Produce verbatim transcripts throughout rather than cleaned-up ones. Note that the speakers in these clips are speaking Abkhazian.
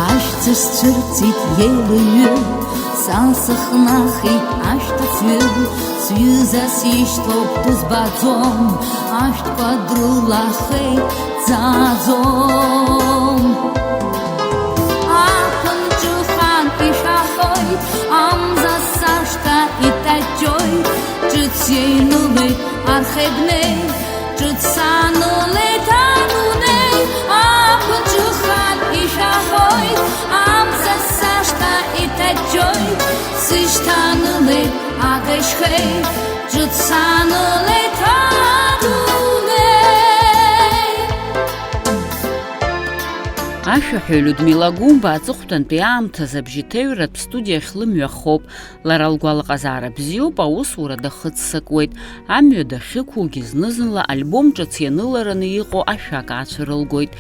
Ашәҭ сцәырҵит еилаҩҩы, са сыхнахит ашәҭ афҩы, сҩыза сишьҭоуп дызбаӡом, ашәҭқәа дрылахеит, дӡаӡом. Аԥынҵәыхан ишәахоит, амза сашҭа итаҷҷоит, ҿыц иеинылеит архедмеи. Ҿыц санылеит адунеи, ақәаҿыхан ишәахоит, амза сашҭа иҭаҷҷоит, сышьҭанылеит агашьхеи, ҿыц санылеит адунеи. Ашәаҳәаҩ Людмила Гәымба аҵыхәтәантәи аамҭазы абжьаҭыҩратә студиахь лымҩа хоуп. Лара лгәалаҟазаара бзиоуп, аусура дахыццакуеит. Амҩа дахьықәугьы зны-зынла альбом ҿыц ианылараны иҟоу ашәак аацәырылгоит.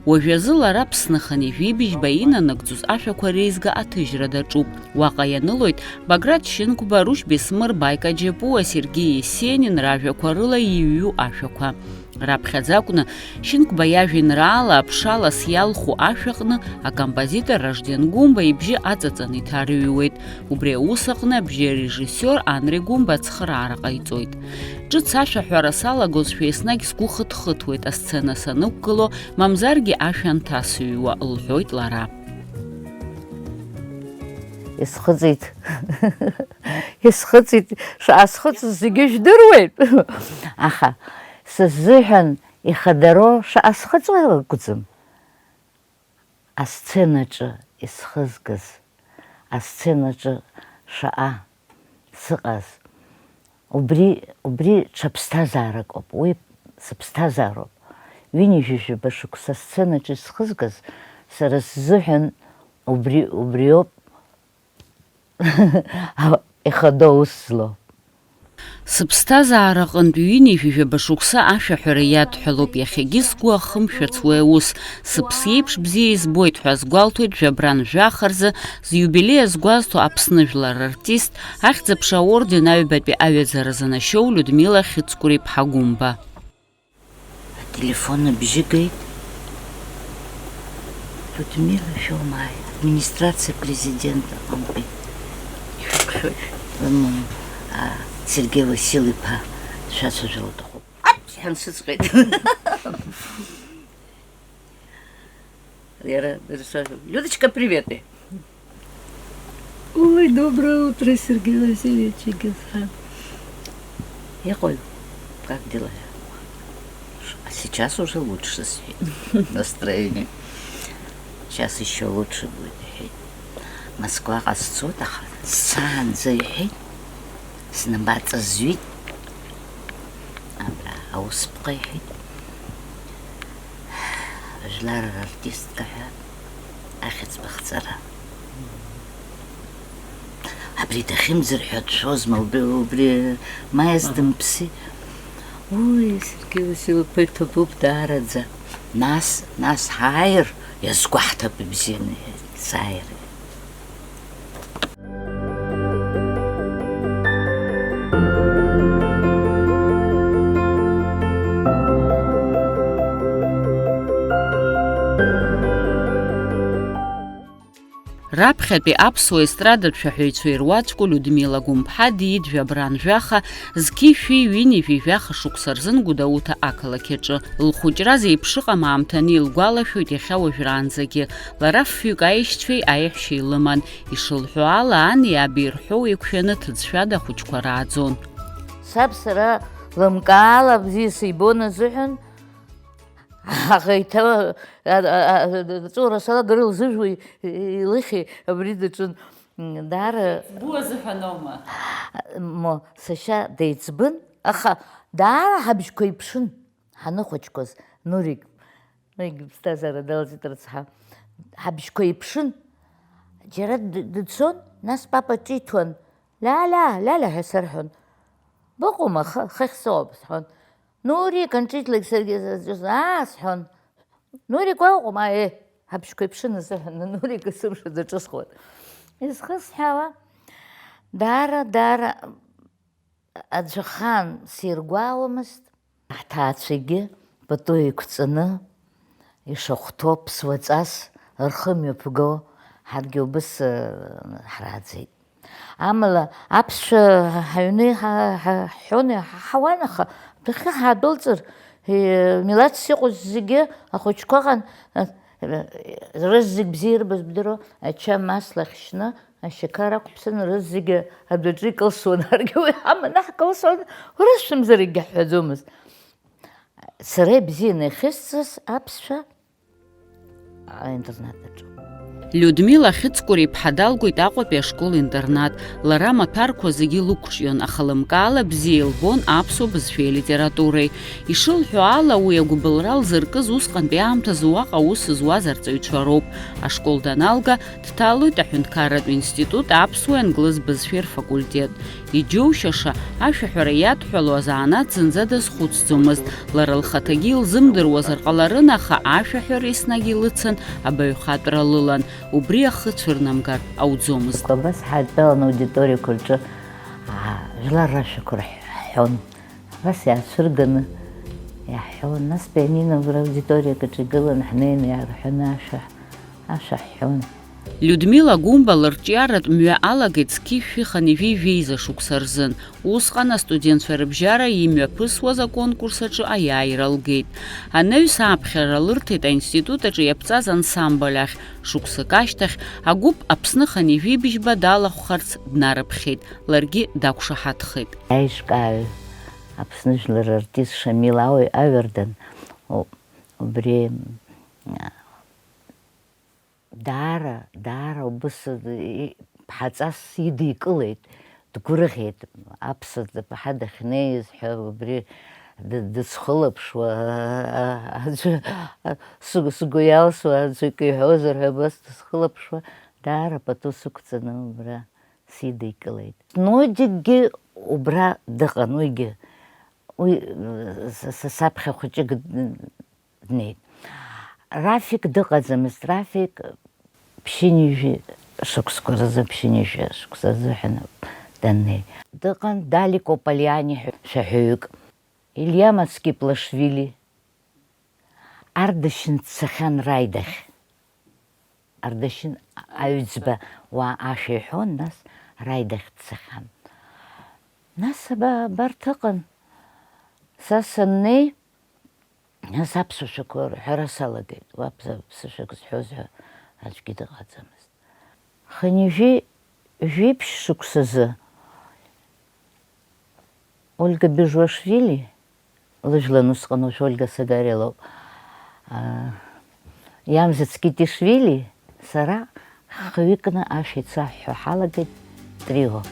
Уажәазы лара Аԥсны хынҩажәи жәибжьба инанагӡоз ашәақәа реизга аҭыжьра даҿуп. Уаҟа ианылоит Баграт Шьынқәба, Рушь Бесмыр, Баика Џьапуа, Сергеи Есенин ражәақәа рыла иҩу ашәақәа. Раԥхьаӡа акәны, Шьынқәба иажәеинраала аԥшалас иалху ашәаҟны акомпозитор Ражден Гәымба ибжьы аҵаҵаны иҭарыҩуеит. Убри аус аҟны абжьы арежиссиор Анри Гәымба ацхыраара ҟаиҵоит. Ҿыц ашәаҳәара салагозшәа еснагь сгәы хыҭхыҭуеит асцена санықәгыло, мамзаргьы ашәа анҭасыҩуа, лҳәоит лара. Исхыҵит. Исхыҵит, шаасхыҵыз зегьы жәдыруеит. Аха сыззыҳәан ихадароу шаасхыҵуа акәӡам. Асценаҿы исхызгаз, асценаҿы шаҟа сыҟаз, убри, убри ҽа ԥсҭазаарак ауп, уи сыԥсҭазаароуп. Ҩынҩажәижәаба шықәса асценаҿы исхызгаз, сара сзыҳәан убри, убриоуп. Ихадоу ус злоу. Сыԥсҭазаара аҟынтә ҩынҩажәижәаба шықәса ашәаҳәара иадҳәалоуп, иахьагьы сгәы ахымшәац уи аус. Сыԥс иеиԥш бзиа избоит ҳәа азгәалҭоит жәабран жәаха рзы зиубилеи азгәазҭо Аԥсны жәлар рартист, Ахьӡ-аԥша аорден аҩбатәи аҩаӡара занашьоу Людмила Хьыҵкәыр-иԥҳа Гәымба. Ателефон абжьы геит. Людмила, шәоумааи, администрациа президент аҟынтәи. Ишәыԥхьоит. М, а, Сергеи Васил-иԥа дшәацәажәара лҭахуп. Ап! Ҳәа нсыҵҟьеит. Иара дырцәажәон. Людочка, привет! Ой, доброе утро, Сергей Васильевич Чингисхан. Иҟои, как дела? А сейчас уже лучше, сҳәеит. Настроение. Сейчас ещё лучше будет, иҳәеит. Москваҟа сцоит, аха сцаанӡа, иҳәеит, снапаҵа зҩит. Абра аусԥҟа, иҳәеит. Жәлар рартистка ҳәа ахьӡ бахҵара. Абри дахьымӡар ҳәа дшәозма, убри, убри маиас Аҳа. Дымԥси. Уи, Сергеи Васил-иԥа иҭабуп даараӡа. Нас, нас ҳааир, иазгәаҳҭап ибзианы, сааир. Раԥхьатәи аԥсуа естрадатә шәаҳәаҩцәа ируаӡәку Людмила Гәымԥҳа диит жәабран жәаха, зқьи шәи ҩынҩажәи жәаха шықәса рзын Гәдоуҭа ақалақь аҿы. Лхәыҷра зеиԥшыҟам аамҭаны илгәалашәоит иахьа уажәраанӡагьы. Лара фҩык аишьцәеи аиҳәшьеи лыман. Ишылҳәо ала, ани аби рҳәоу еиқәшәаны ҭыӡшәада ахәыҷқәа рааӡон. Саб сара лымкаала бзиа сибон азыҳәан, аха иҭа-, а, а, а, аҵәуара салагар лзыжәуа илыхьи абри даҿын. Даара Бу азыҳәаноума? Мо, сашьа деиҵбын, аха даара ҳабжьқәа еиԥшын. Ҳаныхәыҷқәаз, Нурик, Нурик иԥсҭазаара далҵит рыцҳа, ҳабжьқәа еиԥшын. Џьара д-, дыцон, нас папа ҿиҭуан, Лиаля, Лиаля ҳәа сарҳәон. Быҟоума, х-, хыхь сыҟоуп, сҳәон. Нурик анҿиҭлак саргьы сазҿыз, аа, сҳәон. Нурик уа уҟоума, еҳ, Абжьқәа еиԥшын азыҳәан Нурик есымша даҿысхуан. Изхысҳәаауа, даара, даара аӡәы ахаан сиргәаауамызт. Ҳҭаацәагьы пату еиқәҵаны, ишахәҭоу ԥсуаҵас рхы мҩаԥго, ҳаргьы убыс, э, ҳрааӡеит. Амала аԥсшәа ҳаҩны иҳа-, ҳа-, ҳҳәон, иҳаҳауан, аха адәахьы ҳаадәылҵыр, э, милаҭс иҟоу зегьы ахәыҷқәа ыҟан, э, рызегь бзиа ирбаз бдыруа, ача масла ахьшьны, ашьақар ақәԥсаны, рызегь адәаҿы икылсуан, ҳаргьы уи ҳаманы ҳкылсуан, урысшәамзар егьаҳҳәаӡомызт. Сара ибзианы иахьысҵаз аԥсшәа аинтернат аҿы. Людмила Хьыҵкәыр-иԥҳа далгоит Аҟәатәи ашкол-интернат. Лара амаҭәарқәа зегьы лықәҿион, аха лымкаала бзиа илбон аԥсуа бызшәеи алитературеи. Ишылҳәо ала, уи агәыбылра лзыркыз усҟантәи аамҭазы уаҟа аус зуаз арҵаҩцәа роуп. Ашкол даналга, дҭалоит аҳәынҭқарратә институт аԥсуеи англыз бызшәеи рфакультет. Иџьоушьаша, ашәаҳәара иадҳәалоу азанааҭ зынӡа дазхәыцӡомызт. Лара лхаҭагьы илзымдыруазар ҟаларын, аха ашәаҳәара еснагь илыцын, абаҩхатәра лылан. Убри ахы цәырнамгар ауӡомызт. Абас ҳаидтәалан аудиториақәа рҿы, аа, жәлар рашәақәа рҳәон. Абас иаацәырганы иаҳҳәон. Нас пианино убра аудиториак аҿы игылан, ҳнеины иаарҳәаны ашәа, ашәа ҳҳәон. Людмила Гәымба лырҿиаратә мҩа алагеит зқьи жәшәи хынҩажәи жәеиза шықәса рзын. Усҟан астудентцәа рыбжьара имҩаԥысуаз аконкурс аҿы аиааира лгеит. Анаҩс ааԥхьара лырҭеит аинститут аҿы иаԥҵаз ансамбль ахь. Шықәсык ашьҭахь агәыԥ Аԥсны хынҩажәи быжьба далахәхарц днарыԥхьеит, ларгьы дақәшаҳаҭхеит. Аиҿкааҩ, Аԥсны жәлар рартист Шамил Ауаҩ-, Аҩардан, у-, убри, а, даара, даара убыс, и-, ԥҳаҵас идикылеит, дгәырӷьеит, аԥсаҭа ԥҳа дахьнеиз ҳәа убри д-, дысхылаԥшуа, а, а, аӡәы, а, сгәы, сгәы иалсуа аӡәы акы иҳәозар ҳәа абас дысхылаԥшуа, даара пату сықәҵаны убра сидикылеит. Нодикгьы убра дыҟан, уигьы, уи, с-, с-, саԥхьа хәыҷык днеит. Рафик дыҟаӡамызт, Рафик ԥшьынҩажәи шықәсқәа рзы, ԥшьынҩажәи шықәса азыҳәан даннеи. Дыҟан Далико Полиани ҳәа шәаҳәаҩык, Илиа Мацкиплашвили, Ардашьын дцахьан Раидахь. Ардашьын аҩӡба уа ашәа иҳәон, нас Раидахь дцахьан. Нас аба-, абарҭ ыҟан. Са саннеи, нас аԥсуа шәақәа рҳәара салагеит. Уа ԥсуа шәақәа зҳәоз ҳәа аӡәгьы дыҟаӡамызт. Хынҩажәи жәиԥшь шықәсазы Ольга Бежуашвили, лыжәлан усҟан уажә Ольга Сагариа лоуп, а, Иамза Цкитишвили, сара хҩыкны ашәа еицаҳҳәо ҳалагеит, трио.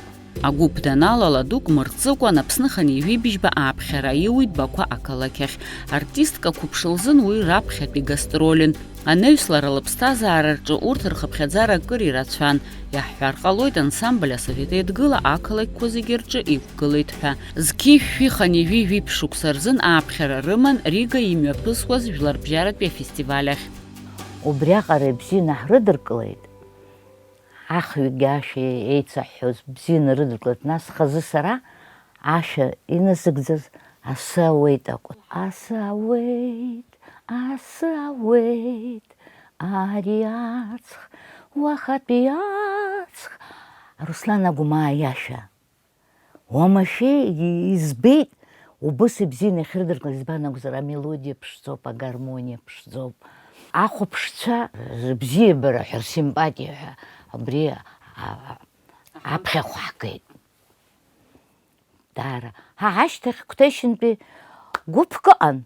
Агәыԥ даналала дук мырҵыкәан Аԥсны хынҩажәи быжьба ааԥхьара аиуит Бақәа ақалақь ахь. Артистка қәыԥш лзын уи раԥхьатәи гастролын. Анаҩс лара лыԥсҭазаараҿы урҭ рхыԥхьаӡара акыр ирацәан. Иаҳҳәар ҟалоит, ансамбль Асовет Еидгыла ақалақьқәа зегьы рҿы иқәгылеит ҳәа. Зқьи жәшәи хынҩажәи жәиԥшь шықәса рзын ааԥхьара рыман Рига имҩаԥысуаз жәларбжьаратәи афестиваль ахь. Убриаҟара ибзианы ҳрыдыркылеит. Ахҩыкгьы ашәа еицаҳҳәоз бзианы рыдыркылеит, нас хазы сара ашәа инасыгӡаз Асы ауеит акәын. Асы ауеит, асы ауеит, ари аҵх, уахатәи аҵх. Руслан Агәмаа иашәа. Уамашәа избеит, убыс ибзианы иахьырдыркылаз, избан акәзар, амелодиа ԥшӡоуп, агармониа ԥшӡоуп. Ахәаԥшцәа рыбзиабара ҳәа, рсимпатиа ҳәа, абри, а, а, аԥхьахә ҳгеит. Даара. Ҳа ҳашьҭахь Қәҭешьынтәи гәыԥк ыҟан.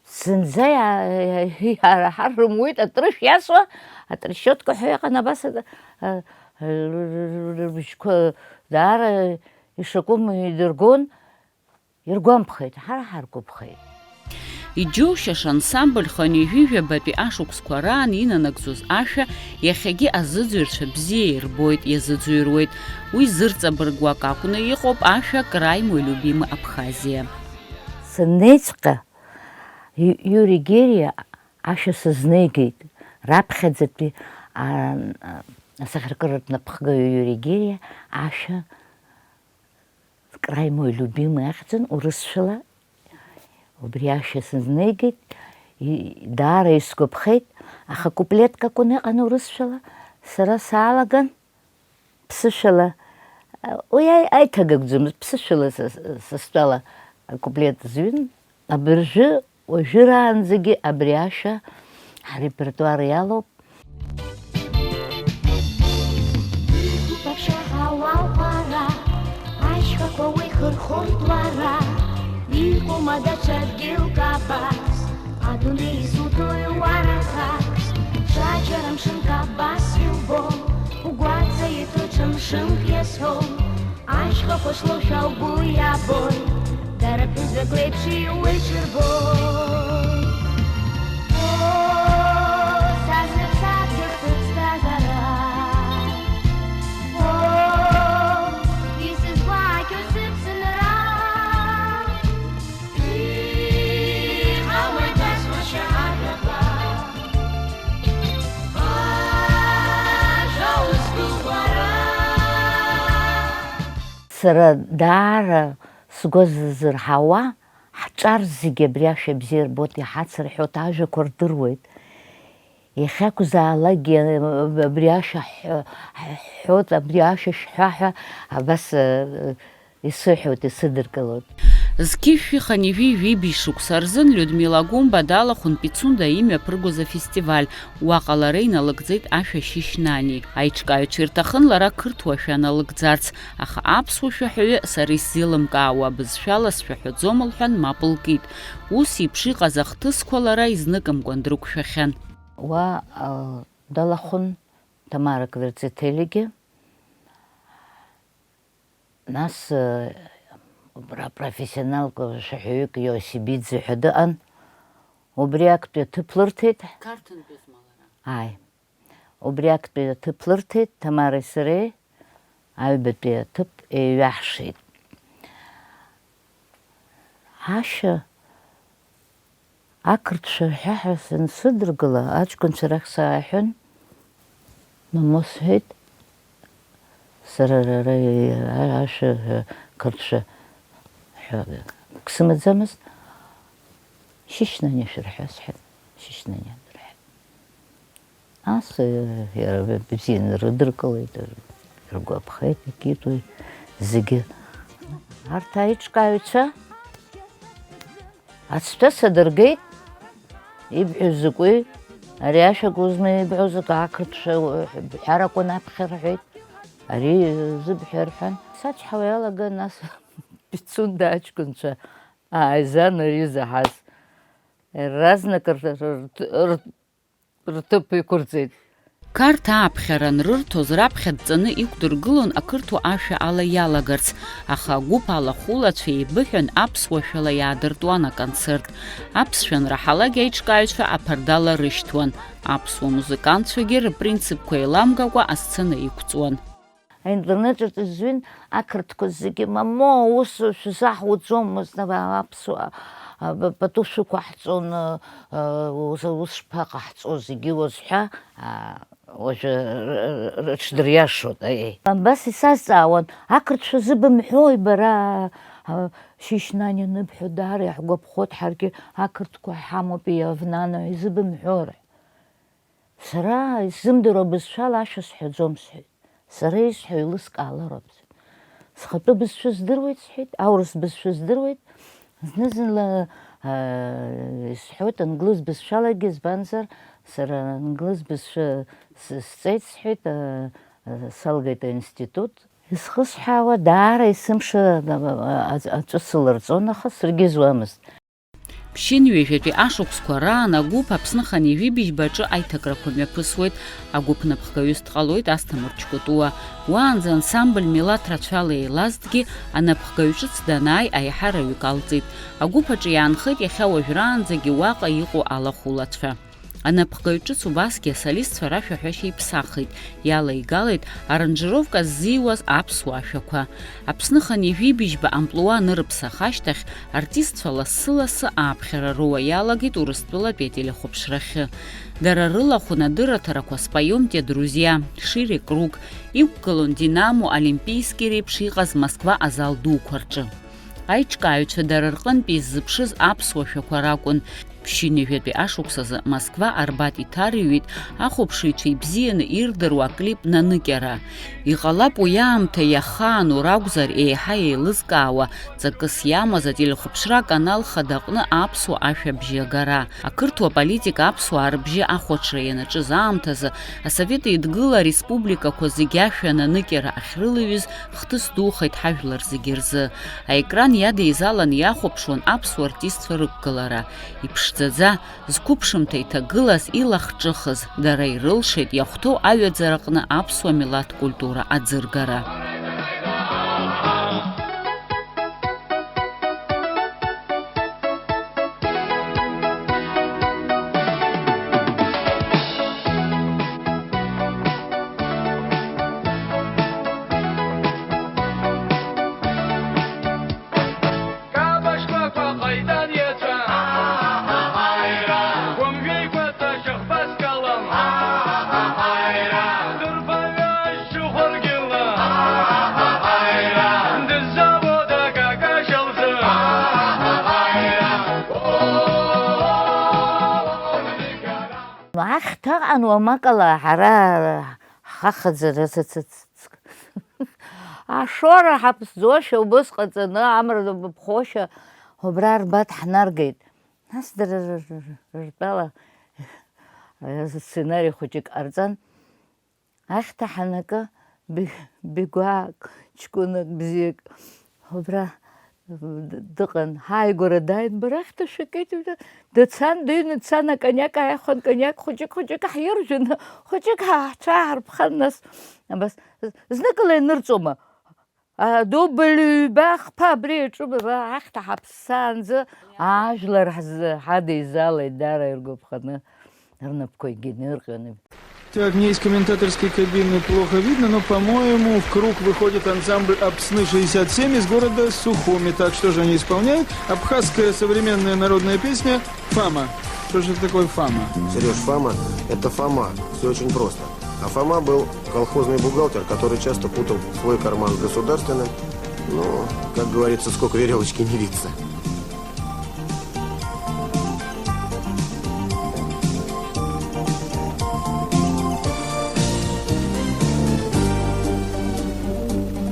Зынӡа иа-, иа-, иараҳар рымуит, атрышә иасуа, атрещотка ҳәа иҟан, абас, а, а, рыбжьқәа даара ишакәым идыргон, иргәамԥхеит, ҳара ҳаргәаԥхеит. Иџьоушьаша ансамбль хынҩажәи жәабатәи ашықәсқәа раан инанагӡоз ашәа иахьагьы азыӡырҩцәа бзиа ирбоит, иазыӡырҩуеит. Уи зырҵабыргуа акакәны иҟоуп ашәа «Край мой любимый Абхазия». Саннеиҵәҟьа, Ю-, Иури Гериа ашәа сызнеигеит, Раԥхьаӡатәи, а, асахьаркыратә напхгаҩы Иури Гериа ашәа Край мой любимый ахьӡын, урысшәала. Убри ашәа сызнеигеит, и-, даара исгәаԥхеит, аха куплетк акәын ыҟан урысшәала, сара саалаган, ԥсышәала, уи аи-, аиҭагагӡамызт, ԥсышәала са, са стәала акуплет зҩын. Абыржәы, уажәыраанӡагьы абри ашәа ҳрепертуар иалоуп. Иқәԥашьа ҳауалқәара, ашьхақәа уеихырхоит уара, иҟоума даҽа дгьылк абас, адунеи изуҭои уара хас, ҽаџьара мшынк абас иубо, угәаҵа иҭыҽ мшынк иазҳәо. Ашьхақәа шлоушәа угәы иабоит, дара ԥҳәызбак леиԥш иуеиҿырбоит. О, са сыԥсадгьыл, сыԥсҭазаара. О, исызгәаҭоу сыԥсынра. Иҟалоит асушьа ажәақәа. Ажәа узку уара. Сара даара сгәы зырҳауа, ҳҿар зегьы абри ашәа бзиа рбоит, иҳацырҳәоит, ажәақәа рдыруеит. Иахьакәзаалакгьы абри ашәа ҳҳәо-, ҳҳәоит, абри ашәа шәҳәа ҳәа абас, э, исыҳәоит, исыдыркылоит. Зқьи жәшәи хынҩажәи жәибжь шықәса рзын Людмила Гәымба далахәын Пицунда имҩаԥыргоз афестиваль. Уаҟа лара иналыгӡеит ашәа Шьышьнани. Аиҿкааҩцәа ирҭахын лара қырҭуа ашәа налыгӡарц, аха аԥсуа шәаҳәаҩы сара исзеилымкаауа абызшәала сшәаҳәаӡом лҳәан, мап лкит. Ус еиԥш иҟаз ахҭысқәа лара изныкымкәан дрықәшәахьан. Уа, а, далахәын Тамара Кверцетелигьы. Нас, э, пра-, профессионалк шәаҳәаҩык Иосибиӡе ҳәа дыҟан. Убри актәи аҭыԥ лырҭеит. Қарҭынтәызма лара? Ааи. Убри актәи аҭыԥ лырҭеит, Тамареи сареи аҩбатәи аҭыԥ еиҩаҳшеит. Ашәа ақырҭшәа ҳәа ҳәа сансыдыргыла, аҷкәынцәа рахь сааҳәын, мамоу сҳәеит, сара ара ашәа ҳәа, қырҭшәа ҳәа ак сымаӡамызт, Шьышьнани шәырҳәа сҳәеит, Шьышьнани рҳәеит. Нас, э, иара бзианы рыдыркылеит, ргәаԥхеит, икит уи зегьы. Арҭ аиҿкааҩцәа ацҭәа садыргеит, ибҳәо закәи? Ари ашәак узны ибҳәо закә, ақырҭшәа бҳәарақәа наԥхьа рҳәеит, ари зыбҳәа рҳәан. Сачҳауа иалаган, нас Пицунда аҷкәынцәа ааизан ари заҳаз. Разнак р-, р-, р-, рҭыԥ иқәырҵеит. Қарҭ ааԥхьара анрырҭоз, раԥхьа дҵаны иқәдыргылон ақырҭуа ашәа ала иалагарц, аха агәыԥ алахәылацәа еибыҳәан аԥсуа шәала иаадыртуан аконцерт. Аԥсшәа анраҳалак аиҿкааҩцәа аԥардала рышьҭуан. Аԥсуа музыкантцәагьы рпринципқәа еиламгакәа асцена иқәҵуан. Аинтернет аҿы изҩын ақырҭқәа зегьы, мамоу, ус шәзаҳуӡомызт, аԥсуа, а, ба-, пату шәықәаҳҵон, а, а, ус, ус шԥаҟаҳҵо зегьы уазҳәа, а, уажәы р-, р-, рыҽдыриашоит, аиеи. Абас исазҵаауан, ақырҭшәа зыбымҳәои бара, а, Шьышьнани аныбҳәо, даара иаҳгәаԥхоит, ҳаргьы ақырҭқәа ҳамоуп, иавнана, изыбымҳәои? Сара исзымдыруа бызшәала ашәа сҳәаӡом, сҳәеит. Сара исҳәо еилыскаалароуп, сҳәеит. Схатәы бызшәа здыруеит, сҳәеит, аурыс бызшәа здыруеит. Зны-зынла, аа, исҳәоит англыз бызшәалагьы, избанзар, сара англыз бызшәа с-, сҵеит, сҳәеит, аа, салгеит аинститут. Исхысҳәаауа даара есымша, аа, аҵ-, аҵәы сыларҵон, аха саргьы изуамызт. Ԥшьынҩажәатәи ашықәсқәа раан агәыԥ Аԥсны хынҩажәи жәибжьбаҿы аиҭакрақәа мҩаԥысуеит. Агәыԥ напхгаҩыс дҟалоит Асҭамыр Чкәытуа. Уаанӡа ансамбль милаҭ рацәала еилазҭгьы, анапхгаҩ ҿыц данааи, аиҳараҩык алҵит. Агәыԥ аҿы иаанхеит иахьа уажәраанӡагьы уаҟа иҟоу алахәылацәа. Анапхгаҩ ҿыц убасгьы асолистцәа рашәаҳәашьа иԥсахит, иалеигалеит аранжировка ззиуаз аԥсуа ашәақәа. Аԥсны хынҩажәи быжьба амплуа анырԥсах ашьҭахь, артистцәа лассы-лассы ааԥхьара рыуа иалагеит Урыстәылатәи ателехәаԥшрахьы. Дара рылахәын адырраҭарақәа «Споём те, друзья», «Шире круг», иқәгылон «Динамо», «Олимпийски» реиԥш иҟаз Москва азал дуқәа рҿы. Аиҿкааҩцәа дара рҟынтәи иззыԥшыз аԥсуа шәақәа ракәын. Ԥшьынҩажәатәи ашықәсазы Москва Арбат иҭарыҩит ахәаԥшыҩцәа ибзианы ирдыруа аклип наныкьара. Иҟалап уи аамҭа иахаану ракәзар, еиҳа еилызкаауа ҵакыс иамаз ателехәаԥшра аканал хада аҟны аԥсуа ашәа абжьы агара. Ақырҭуа политика аԥсуаа рыбжьы ахәаҽра ианаҿыз аамҭазы Асовет Еидгыла ареспубликақәа зегьы ашәа ананыкьара ахьрылаҩыз хҭыс духеит ҳажәлар зегьы рзы. Аекран иадеизалан иахәаԥшуан аԥсуа артистцәа рықәгылара. Иԥшӡаӡа, зқәыԥшымҭа иҭагылаз, илахҿыхыз, дара ирылшеит иахәҭоу аҩаӡараҟны аԥсуа милаҭ культура аӡыргара. Кабашьқәақәа ҟаиҵан иаҵәа, гәымжәеиқәаҵәа шьахба скалам, дырбаҩа шьхәыргьыла, дыззаауада какашьа лзы. Ахьҭа аҟан уамакала ҳара ҳхахаӡара Ашора ҳаԥсӡошәа убыс ҟаҵаны, амра ԥхошәа убра Арбат ҳнаргеит. Нас дара р-, р-, р-, ртәала сценари хәыҷык ҟарҵан, ахьҭа ҳанакы, би-, бигәаак, ҷкәынак бзиак убра д-, дыҟан, ҳааигәара дааин, бара ахьҭа шәакит, дцан, дыҩны дцан, акониак ааихәан, кониак хәыҷык-хәыҷык ҳиржәын, хәыҷык ҳа-, ҳцәааҳарԥхан, нас абас, з-, зныкала ианырҵома? Адубль ҩба, хԥа абри аҿы бара ахьҭа ҳаԥсаанӡа ажәлар ҳзы ҳадеизалеит, даара иргәаԥханы, рнапқәагьы нырҟьаны. Так, мне из комментаторской кабины плохо видно, но, по-моему, в круг выходит ансамбль «Апсны шестьдесят семь» из города Сухуми. Так, что же они исполняют? Абхазская современная народная песня «Фама». Что же это такое «Фама»? Серёж, «Фама» — это Фома. Всё очень просто. А Фома был колхозный бухгалтер, который часто путал свой карман с государственным. Ну, как говорится, сколько верёвочки не виться.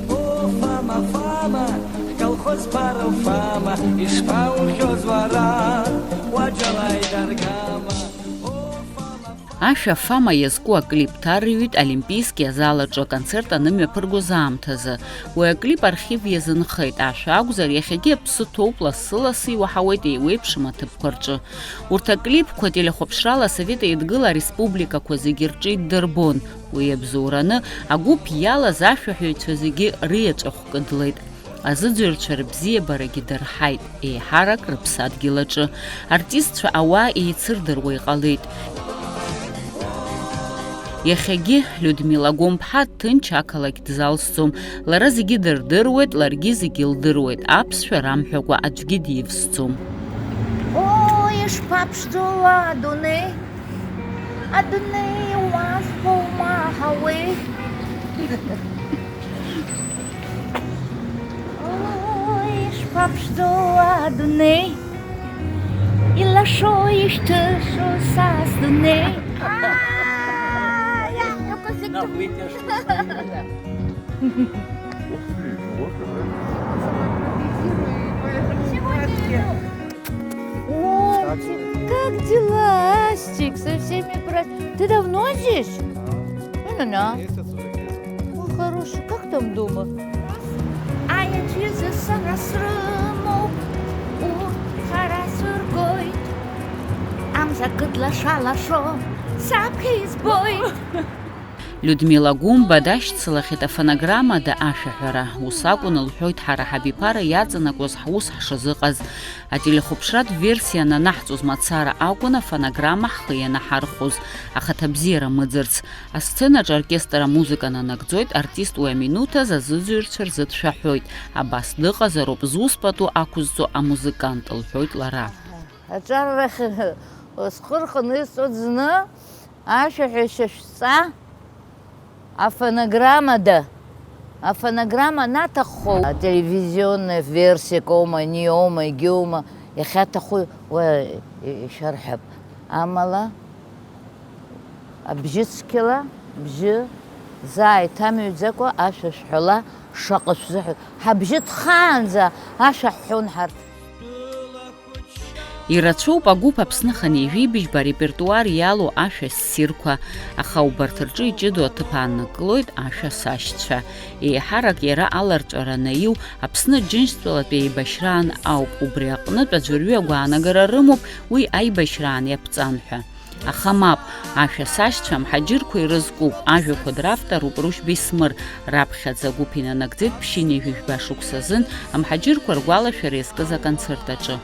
О, Фома, Фома, колхоз бару Фома, ишԥаухьоз уара, уаџьалааит аргама. О, Фома, Ашәа «Фама» иазку аклип ҭарыҩит Олимпийски азал аҿы аконцерт анымҩаԥыргоз аамҭазы. Уи аклип архив иазынхеит, ашәа акәзар, иахьагьы аԥсы ҭоуп, лассы-лассы иуаҳауеит еиуеиԥшым аҭыԥқәа рҿы. Урҭ аклипқәа телехәаԥшрала Асовет Еидгыла ареспубликақәа зегьы рҿы иддырбон. Уи иабзоураны, агәыԥ иалаз ашәаҳәаҩцәа зегьы рыеҵәахә кыдлеит. Азыӡырҩцәа рыбзиабарагьы дырҳаит, еиҳарак рыԥсадгьыл аҿы. Артистцәа ауаа еицырдыруа иҟалеит. Иахьагьы Людмила Гомԥҳа ҭынч ақалақь дзалсӡом. Лара зегьы дырдыруеит, ларгьы зегьы лдыруеит, аԥсшәа рамҳәакәа аӡәгьы дивсӡом. Ой, ишԥаԥшӡоу адунеи! Адунеи уазҳәома ҳауеи? Ой, ишԥаԥшӡоу адунеи, илашо, ишьҭышо са сдунеи. Нахуй, тяжко. Сегодня Ой, как дела, Астик? Со всеми прощ-, ты давно здесь? Ну-ну-ну. Месяц уже где-то. Ой, хороший, как там дома? Аиаҵәазы сара срымоуп, урҭ хара сыргоит. Амза кыдлаша-лашо саԥхьа избоит. Людмила Гәымба дашьцылахьеит афонограммада ашәаҳәара. Ус акәын, лҳәоит, ҳара ҳабиԥара иаҵанакуаз ҳус ҳшазыҟаз. Ателехәаԥшратә версиа ананаҳҵоз мацара акәын афонограмма ҳхы ианаҳархәоз, ахаҭабзиара мыӡырц. Асценаҿ аоркестр амузыка нанагӡоит, артист уи аминуҭаз азыӡырҩцәа рзы дшәаҳәоит, абас дыҟазароуп зус пату ақәызҵо амузыкант, лҳәоит лара. Аҿаррахь схы рханы исҵоит зны, ашәаҳәашьа шәҵа, афонограммада. Афонограмма анаҭаххо, ателевизионная версиак аума, ани аума, егьи аума, иахьаҭаху уа ишәарҳәап. Амала, абжьы цқьала, бжьы заа иҭамҩӡакәа ашәа шәҳәала, шаҟа шәзыҳәа. Ҳабжьы ҭхаанӡа ашәа ҳҳәон ҳарҭ. Ирацәоуп агәыԥ Аԥсны хынҩажәи быжьба арепертуар иалоу ашәа ссирқәа, аха убарҭ рҿы иҷыдоу аҭыԥ ааннакылоит ашәа сашьцәа. Еиҳарак иара аларҵәара анаиу Аԥсны Џьынџьтәылатәи еибашьраан ауп, убри аҟнытә аӡәырҩы агәаанагара рымоуп уи аибашьраан иаԥҵан ҳәа. Аха мап, ашәа сашьцәа амҳаџьырқәа ирызкуп, ажәақәа дравторуп Рушь Бесмыр, раԥхьаӡа агәыԥ инанагӡеит ԥшьынҩажәи жәба шықәса азын амҳаџьырқәа ргәалашәара иазкыз аконцерт аҿы.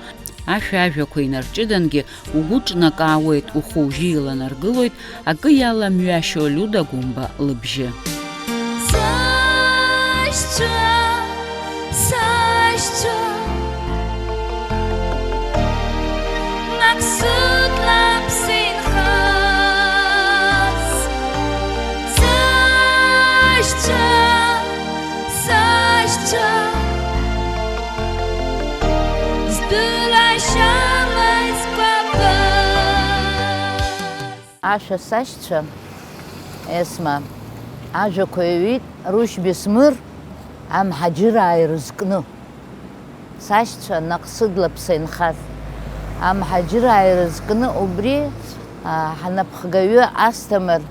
Ашәа ажәақәа инарҷыдангьы угәы ҿнакаауеит, ухәы-ужьы еиланаргылоит, акы иаламҩашьо Лиуда Гәымба лыбжьы. Сашьцәа, сашьцәа, Мақсыҭ лаԥсы инхаз. Сашьцәа, сашьцәа, здәылашьала изкәабаз. Ашәа сашьцәа, Есма, ажәақәа иҩит Рушь Бесмыр амҳаџьыраа ирызкны. Сашьцәа наҟ сыдлаԥса инхаз. Амҳаџьыраа ирызкны убри, а, ҳнапхгаҩы Асҭамыр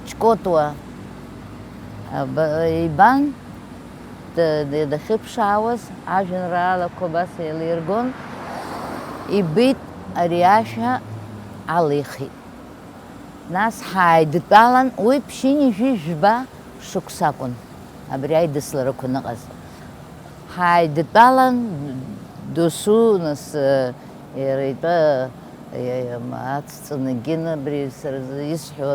Ҷкотуа, а, ба-, ибан, д-, д-, дахьыԥшаауаз, ажәеинраалақәа абас еилиргон, ибеит, ари ашәа алихит. Нас ҳааидтәалан, уи ԥшьынҩажәи жәба шықәса акәын, абри аидысларақәа аныҟаз. Ҳааидтәалан, досу, нас, э, иара итәы, э, ацҵаны гьын абри сара исҳәо,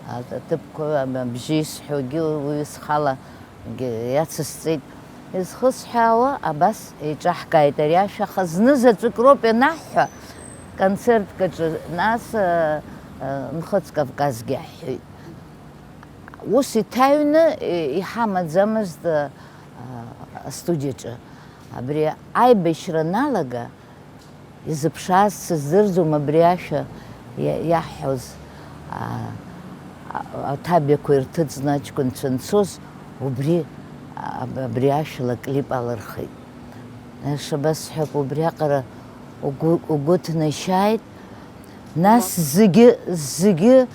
а-, аҭыԥқәа, абжьы исҳәогьы уи схала иацысҵеит. Изхысҳәаауа абас еиҿаҳкааит ари ашәа, аха зны заҵәык роуп ианаҳҳәа, концертк аҿы, нас, э, э, Нхыҵ Кавказгьы аҳҳәеит. Ус иҭаҩны, э, иҳамаӡамызт, э, астудиаҿы. Абри аибашьра аналага, изыԥшааз сыздырӡом абри ашәа иа-, иаҳҳәоз, а, а, аҭабиақәа ирҭыҵны аҷкәынцәа анцоз, убри, а, аб-, абри ашәала аклип алырхит. Аиаша басҳәап, убриаҟара угәы, угәы ҭнашьааит. Нас зегьы, зегьы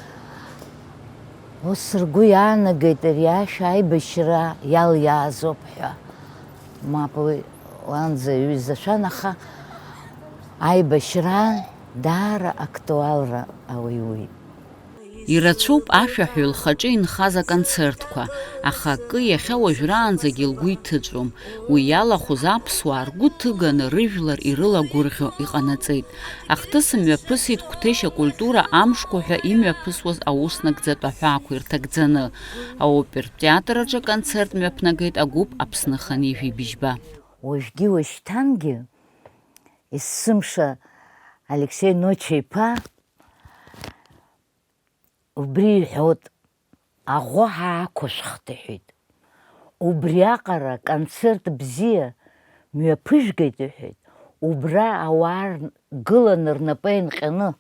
ус ргәы иаанагеит ари ашәа аибашьра иалиаазоуп ҳәа. Мап, уи уанӡа иҩыза шәан, аха аибашьраан даара актуалра ауиуеит. Ирацәоуп ашәаҳәаҩ лхаҿы инхаз аконцертқәа, аха акы иахьа уажәраанӡагьы лгәы иҭыҵәом. Уи иалахәыз аԥсуаа ргәы ҭыганы рыжәлар ирылагәырӷьо иҟанаҵеит. Ахҭыс мҩаԥысит Қәҭешь акультура амшқәа ҳәа имҩаԥысуаз ауснагӡатә аҳәаақәа ирҭагӡаны. Аопертә театр аҿы аконцерт мҩаԥнагеит агәыԥ Аԥсны хынҩажәи быжьба. Уажәгьы уашьҭангьы есымша Алексеи Ноча-иԥа убри иҳәоит, аӷәы ҳаақәышәхт, иҳәеит. Убриаҟара концерт бзиа мҩаԥыжәгеит, иҳәеит. Убра ауаа р-, гыланы рнапы еинҟьаны,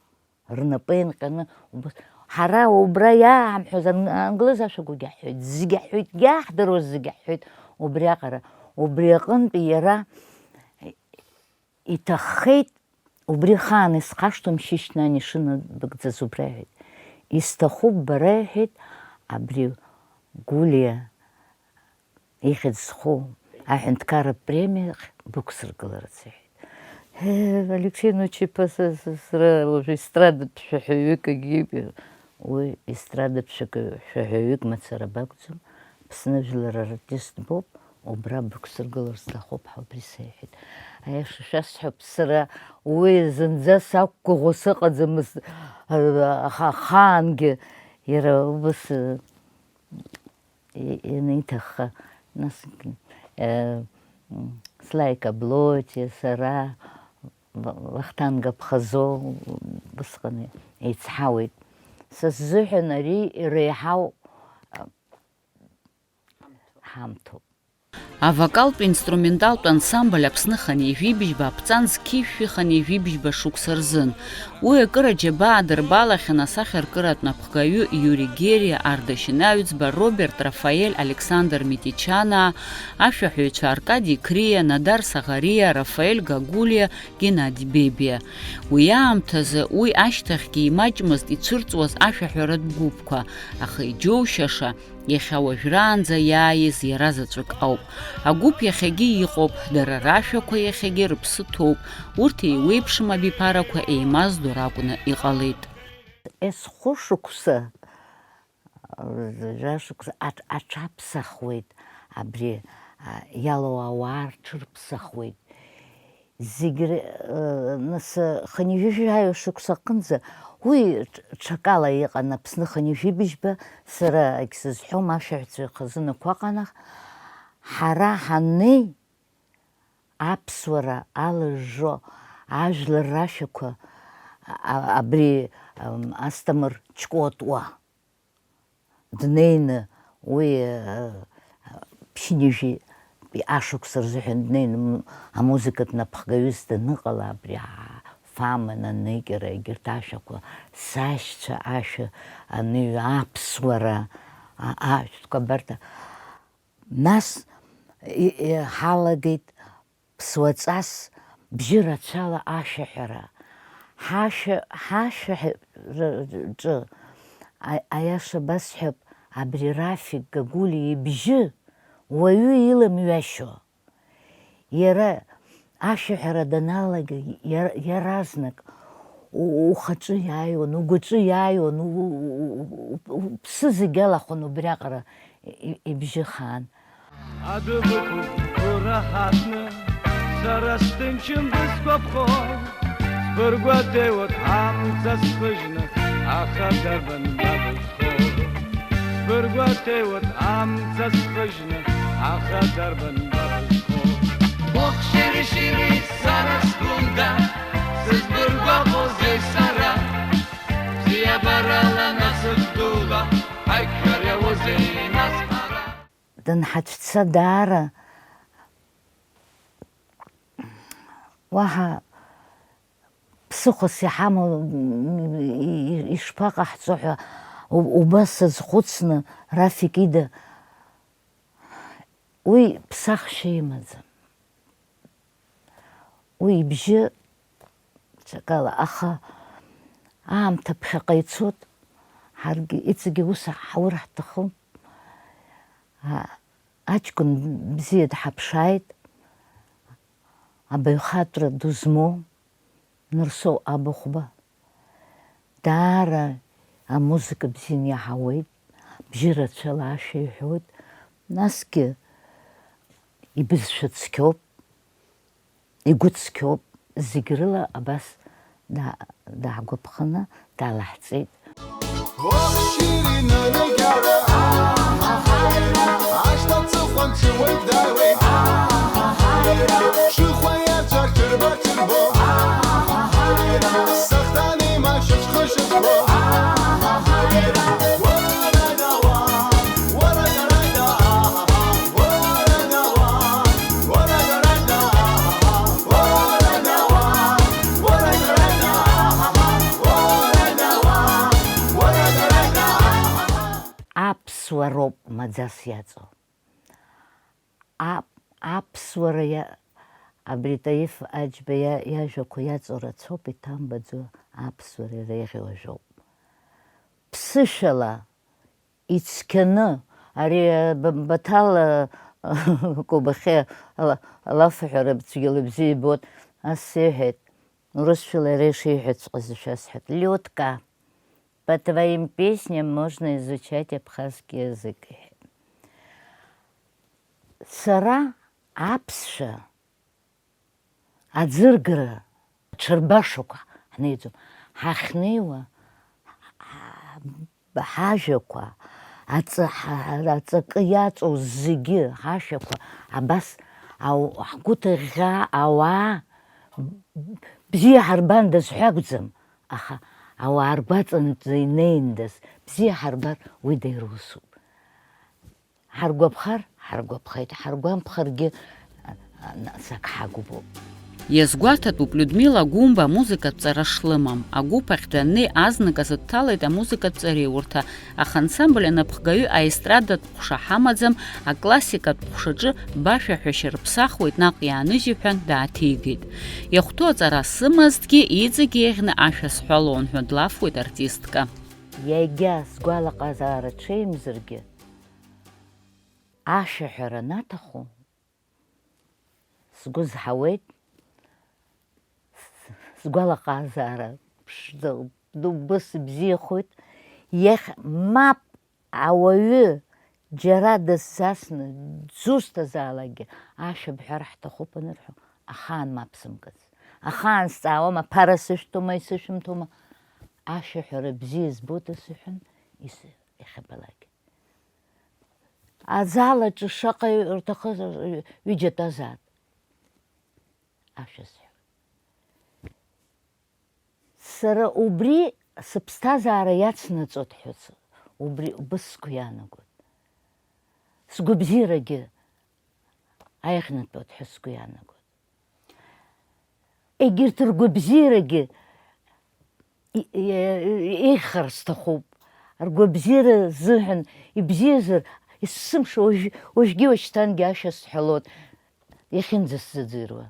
рнапы еинҟьаны, убас, ҳара убра иааҳамҳәоз ан-, англыз ашәақәагьы ҳҳәеит, зегьы ҳҳәеит, иааҳдыруаз зегьы ҳҳәеит убриаҟара. Убри аҟынтәи иара иҭаххеит, убри ахаан исхашҭуам, Шьышьна ани шынадәыкӡаз убра, иҳәеит. Исҭахуп бара, иҳәеит, абри Гәлиа ихьӡ зху аҳәынҭқарратә премиа ахь бықәсыргыларц, иҳәеит. Ҳе, Алексей Ноча-иԥа, са, са, сара уажәы естрадатә шәаҳәаҩык агьи, уи естрадатә шәаҳәаҩык мацара бакәӡам, Аԥсны жәлар артист боуп, убра бықәсыргылар сҭахуп ҳәа убри сеиҳәеит. Аиаша шәасҳәап, сара уи зынӡа сақәгәыӷуа сыҟаӡамызт, аха ахаангьы иара убас, э, и-, ианиҭахха, нас, э, м, Слаика Блоти, сара, Ва-, Вахтанг Абхазо, усҟан еицҳауеит. Са сзыҳәан ари иреиҳау, а, ҳамҭоуп. Авокалтә инструменталтә ансамбль Аԥсны хынҩажәи быжьба аԥҵан зқьи жәшәи хынҩажәи быжьба шықәса рзын. Уи акыр аџьабаа дырбалахьан асахьаркыратә напхгаҩы Иури Герриа, Ардашьына Аҩӡба, Роберт, Рафаель, Александр Митичанаа, ашәаҳәаҩцәа Аркади Криа, Надар Саӷариа, Рафаель Гагулиа, Геннади Бебиа. Уи аамҭазы, уи ашьҭахьгьы имаҷмызт ицәырҵуаз ашәаҳәаратә гәыԥқәа, аха иџьоушьаша, иахьа уажәраанӡа иааиз иара заҵәык ауп. Агәыԥ иахьагьы иҟоуп, дара рашәақәа иахьагьы рыԥсы ҭоуп, урҭ еиуеиԥшым абиԥарақәа еимаздо ракәны иҟалеит. Есхәышықәса, жәашықәса аҽ-, аҽаԥсахуеит абри, а, иалоу ауаа рҽырԥсахуеит. Зегь р-, э, нас, э, хынҩажәи жәаҩа шықәса аҟынӡа уи ҽ-, ҽакала иҟан Аԥсны хынҩажәи быжьба, сара егьсызҳәом, ашәаҳәацәа ихазынақәа ыҟан, аха ҳара ҳаннеи, аԥсуара алыжжо, ажәлар рашәақәа, а-, абри, ам, Асҭамыр Ҷкәытуа днеины уи, э, ԥшьынҩажәи ашықәса рзыҳәан днеины м-, амузыкатә напхгаҩыс даныҟала, абри а-, Фама, Наныкьара, егьырҭ ашәақәа, сашьцәа ашәа аныҩ-, аԥсуара, а-, ашәҭқәа абарҭ, а-, нас и-, и-, ҳалагеит ԥсуаҵас бжьы рацәала ашәаҳәара. Ҳашәа-, ҳашәаҳәараҿы, а-, аиаша басҳәап, абри Рафик Гагулиа ибжьы уаҩы иламҩашьо. Иара ашәаҳәара даналага, иара, иаразнак у-, ухаҿы иааиуан, угәаҿы иааиуан, у-, у-, у-, у-, у-, уԥсы зегь алахәын убриаҟара и-, ибжьы хаан. Адәы бықәуп гәырахатәны, сара сҭынчым бысгәаԥхо, сбыргәаҭеиуеит амца схыжьны, аха дарбан ба бызхо? Сбыргәаҭеиуеит амца схыжьны, аха дарбан ба бызхо? Быхшьыри-шьыри сара сгәында, сызбыргәаҟозеи сара? Бзиабарала насыԥ дула, ҳаиқәшәар иауазеи нас ҳара? Данҳацәца даара уаҳа ԥсыхәас иҳамоу, м, и-, и-, ишԥаҟаҳҵо ҳәа у-, убас сазхәыцны, Рафик ида, уи ԥсахшьа имаӡам. Уи ибжьы ҽакала, аха аамҭа ԥхьаҟа ицоит, ҳаргьы иҵегьы ус ҳаур ҳҭахым. А-, аҷкәын бзиа дҳаԥшааит, абаҩхатәра ду змоу Нырсоу Абыхәба. Даара амузыка бзианы иаҳауеит, бжьы рацәала ашәа иҳәоит, насгьы ибызшәа цқьоуп, игәы цқьоуп, зегь рыла абас да-, даагәаԥханы далаҳҵеит. Ох, шьыри, нанагьара, аҳаҳаира, ашҭа аҵыхәан ҽуеит, дааиуеит, аҳаҳаира, ҽыхәа иаҵәа ҽырба-ҽырбо, аҳаҳаира, сахҭан имашьыцәхышьыцәбо, аҳаҳаира, уара-дауа, уара-дара-да, аҳаҳа, уара-дауа, уара-дара-да, аҳаҳа, уара-дауа, уара-дара-да, аҳаҳа, уара-дауа, уара-дара-да, аҳаҳа. Аԥсуа роуп маӡас иаҵоу. Ап-, аԥсуара иа-, абри Таиф Аџьба иа-, иажәақәа иаҵоу рацәоуп, иҭамбаӡо аԥсуара иреиӷьу ажәоуп. Ԥсышәала ицқьаны, ари, а, Ба-, Баҭал, а, Кобахьиа ала-, алафҳәара цәгьала бзиа ибоит, ас сеиҳәеит, урысшәала иара ишиҳәаҵәҟьаз ишәасҳәап. Лиотка. По твоим песням можно изучать абхазский язык. Сара аԥсшәа аӡыргара ҽырбашақәа ҳнеиӡом. Ҳахьнеиуа, ҳа-, ҳажәақәа, аҵа-, ҳа-, аҵакы иаҵоу зегьы, ҳашәақәа абас ау-, ҳгәы ҭыӷьӷьаа ауаа бзиа ҳарбандаз ҳәа акәӡам, аха ауаа ргәаҵанӡа инеиндаз бзиа ҳарбар, уи даира усуп. Ҳаргәаԥхар, ҳаргәаԥхеит, ҳаргәамԥхаргьы, а, а, нас ак ҳагәыбоуп. Иазгәаҭатәуп Людмила Гәымба амузыкатә ҵара шлымам. Агәыԥ ахь даннеи азныказы дҭалеит амузыкатә ҵареиурҭа, аха ансамбль анапхгаҩы аестрадатә ҟәша ҳамаӡам, аклассикатә ҟәшаҿы башәаҳәашьа рыԥсахуеит, наҟ иааныжь, иҳәан, дааҭигеит. Иахәҭоу аҵара сымазҭгьы, иҵегь еиӷьны ашәа сҳәалон ҳәа длафуеит артистка. Иагьа сгәалаҟазаара ҽеимзаргьы, ашәаҳәара анаҭаху, сгәы зҳауеит, с-, сгәалаҟазаара ԥшӡа, дубыс ибзиахоит, иахь мап ауаҩы џьара дысзасны, дзусҭазаалакгьы ашәа бҳәар ҳҭахуп анырҳәо, ахаан мап сымкыц. Ахаан сҵаауам, аԥара сышәҭома, исышәымҭома, ашәаҳәара бзиа збоит, сыҳәан, ис-, иахьабалак. Азал аҿы шаҟа рҭахыз ҩыџьа тәазаап. Ашәа сҳәап. Сара убри сыԥсҭазаара иацнаҵоит ҳәа сы-, убри убыс сгәы иаанагоит. Сгәабзиарагьы аиӷьнатәуеит ҳәа сгәы иаанагоит. Егьырҭ ргәабзиарагьы и-, и-, еиӷьхар сҭахуп. Ргәабзиара рзыҳәан ибзиазар, есымша уажә-, уажәгьы уашьҭангьы ашәа сҳәалоит, иахьынӡасзыӡырҩуа.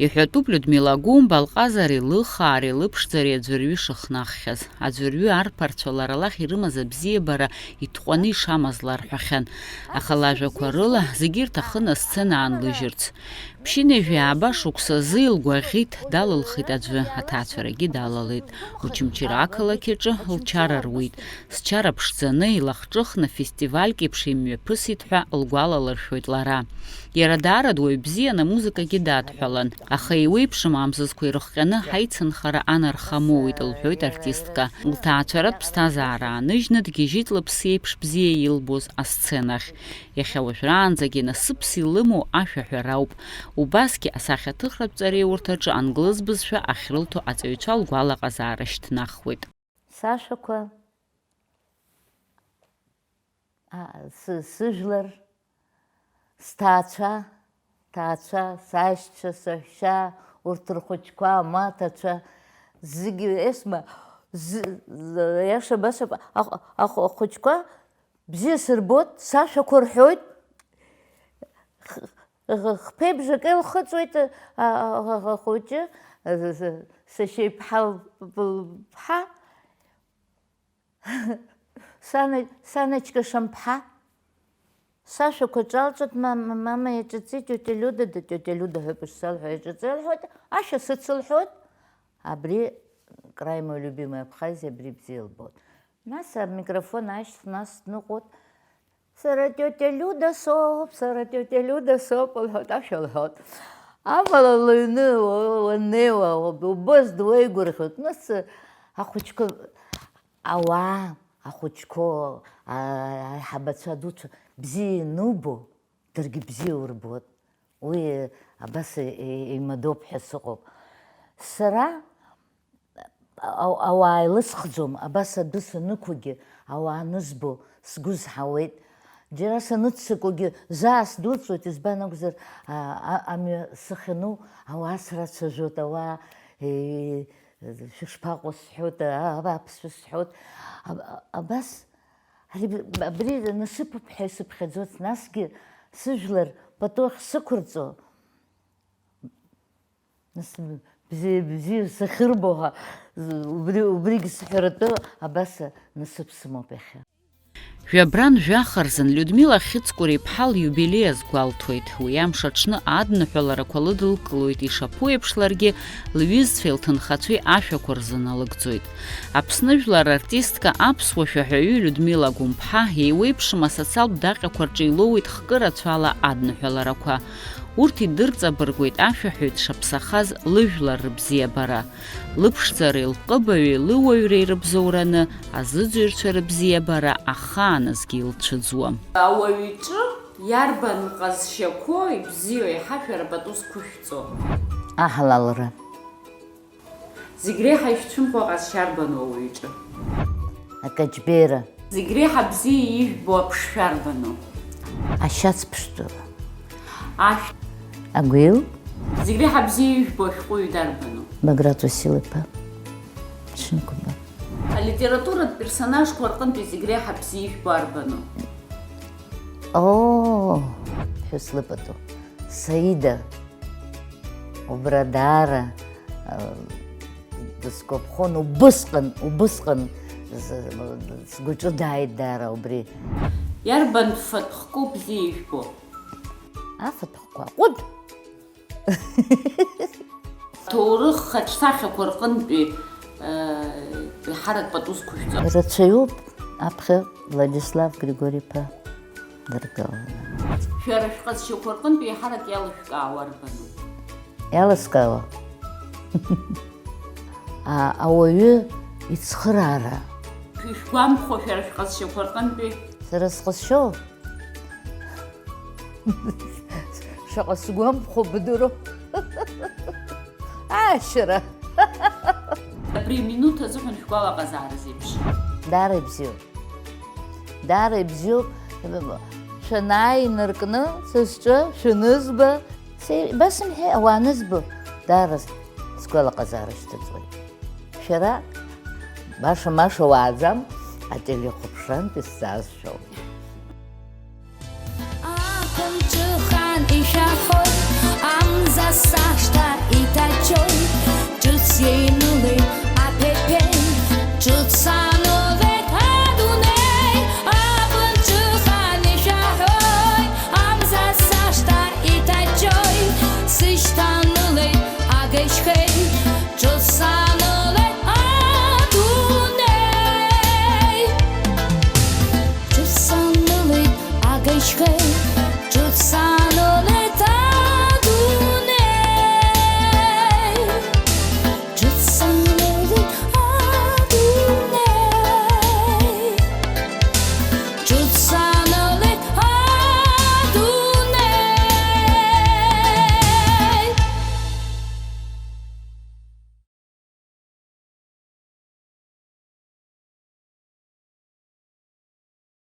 Иҳәатәуп Людмила Гәымба лҟазареи лыхаареи лыԥшӡареи аӡәырҩы шыхнаххьаз. Аӡәырҩы арԥарцәа лара лахь ирымаз абзиабара итҟәаны ишамаз ларҳәахьан. Аха лажәақәа рыла, зегьы ирҭахын асцена аанлыжьырц. Ԥшьынҩажәи ааба шықәсазы илгәаӷьит, далылхит аӡәы, аҭаацәарагьы далалеит. Очамчыра ақалақь аҿы лчара руит. Зчара ԥшӡаны, илахҿыхны, фестивальк еиԥш имҩаԥысит ҳәа лгәалалыршәоит лара. Иара даара дуаҩ бзиан, амузыкагьы дадҳәалан, аха еиуеиԥшым амзызқәа ирыхҟьаны ҳаицынхара анарха амоуит, лҳәоит артистка. Лҭаацәаратә ԥсҭазаара ааныжьны дгьежьит лыԥсы еиԥш бзиа илбоз асценахь. Иахьа уажәраанӡагьы насыԥс илымоу ашәаҳәара ауп. Убасгьы асахьаҭыхратә ҵареиурҭаҿы англыз бызшәа ахьрылҭо аҵаҩцәа лгәалаҟазаара шьҭнахуеит. Сашәақәа, а, сы-, сыжәлар, сҭаацәа, ҭаацәа, сашьцәа, саҳәшьа, урҭ рхәыҷқәа, амаҭацәа, зегьы, Есма, зы-, зы-, иаша басҳәап, ахә-, ахә-, ахәыҷқәа бзиа сырбоит, сашәақәа рҳәоит. Х-, х-, хԥеибжак еилхыҵуеит, а, а, а, ахәыҷы, а, з-, з-, сашьа иԥҳа лԥҳа, сана-, саначка Шамԥҳа. Сашәақәа ҿалҵоит, мама, мама, иаҿыҵит тетя Люда, да, тетя Люда ҳәа ишсалҳәо, иаҿыҵит лҳәоит, ашәа сыцылҳәоит, абри край мой любимый Абхазия, абри бзиа лбоит. Нас амикрофон ашьҭ, нас дныҟәоит, сара тетя Люда соуп, сара тетя Люда соуп, лҳәоит, ашәа лҳәоит. Амала лыҩны уа-, уаннеиуа, убыс дуеигәырӷьоит, нас ахәыҷқәа, ауаа, ахәыҷқәа, а-, аиҳабацәа дуцәа бзиа ианубо, даргьы бзиа урбоит. Уи абас е-, е-, еимадоуп ҳәа сыҟоуп. Сара ау-, ауаа илысхӡом, абас адәы санықәугьы ауаа анызбо сгәы зҳауеит. Џьара саныццакуагьы заа сдәылҵуеит, избан акәзар, а, а, амҩа сахьану ауаа срацәажәоит, ауаа, е, шәышԥаҟоу сҳәоит, а, а, аԥсшәа сҳәоит. А, а, абас Ари б-, абри насыԥуп ҳәа исыԥхьаӡоит, насгьы сыжәлар пату ахь сықәырҵо, нас бзиа, бзиа сахьырбо ҳәа Убри, убригь сҳәаратәы абас насыԥ сымоуп иахьа. Жәабран жәаха рзын Людмила Хьыҵкәыр-иԥҳа лиубилеи азгәалҭоит. Уи амш аҽны адныҳәаларақәа лыдылкылоит, ишаԥу еиԥш ларгьы лҩызцәеи лҭынхацәеи ашәақәа рзы налыгӡоит. Аԥсны жәлар артистка, аԥсуа шәаҳәаҩы Людмила Гәымԥҳа еиуеиԥшым асоциалтә даҟьақәа рҿы илоуит хкы рацәала адныҳәаларақәа. Урҭ идырҵабыргуеит ашәаҳәаҩ дшаԥсахаз лыжәлар рыбзиабара. Лыԥшӡареи лҟыбаҩи лыуаҩреи рыбзоураны азыӡырҩцәа рыбзиабара ахааназгьы илцәыӡуам. Ауаҩ иҿы иарбан ҟазшьақәоу ибзиоу еиҳа шәара пату зқәышәҵо? Аҳалалра. Зегь реиҳа ишәцәымӷу аҟазшьа арбану ауаҩ иҿы? Акаҷбеира. Зегь реиҳа бзиа ижәбо аԥшшәа арбану? Ашьац ԥштәыла. Ашә. Агәил. Зегь реиҳа бзиа ижәбо ашәҟәыҩҩы дарбану? Баграт Уасил-иԥа. Шьынқәба. Алитературатә персонажқәа рҟынтәи зегь реиҳа бзиа ижәбо арбану? Оо, ԥҳәыс лыпату. Саида. Убра даара, а, дысгәаԥхон, убысҟан, убысҟан з-, сгәаҿы дааит даара убри. Иарбан фатә хкы бзиа ижәбо? Афатә хкқәа. Ҟәыд! Ҭоурых хаҿсахьақәа рҟынтәи, э, еиҳарак пату зқәышәҵо? Ирацәаҩуп аԥхьа Владислав Григори-иԥа дыргаланы. Шәара шәҟазшьақәа рҟынтә еиҳарак иалышәкаауа арбану? Иалыскаауа? А, ауаҩы ицхыраара. Ишәгәамԥхо шәара шәҟазшьақәа рҟынтәи? Сара сҟазшьоу? Шаҟа сгәамԥхо бдыруоу? Аашьара! Абри аминуҭ азыҳәан шәгәалаҟазаара зеиԥшроу? Даара ибзиоуп. Даара ибзиоуп. Шәанааи инаркны, са сҿы шәанызба, се-, ибасымҳәеи, ауаа анызбо, даара сгәалаҟазаара шьҭыҵуеит. Шәара баша-маша уааӡам, ателехәаԥшрантә исзаазшәоуп.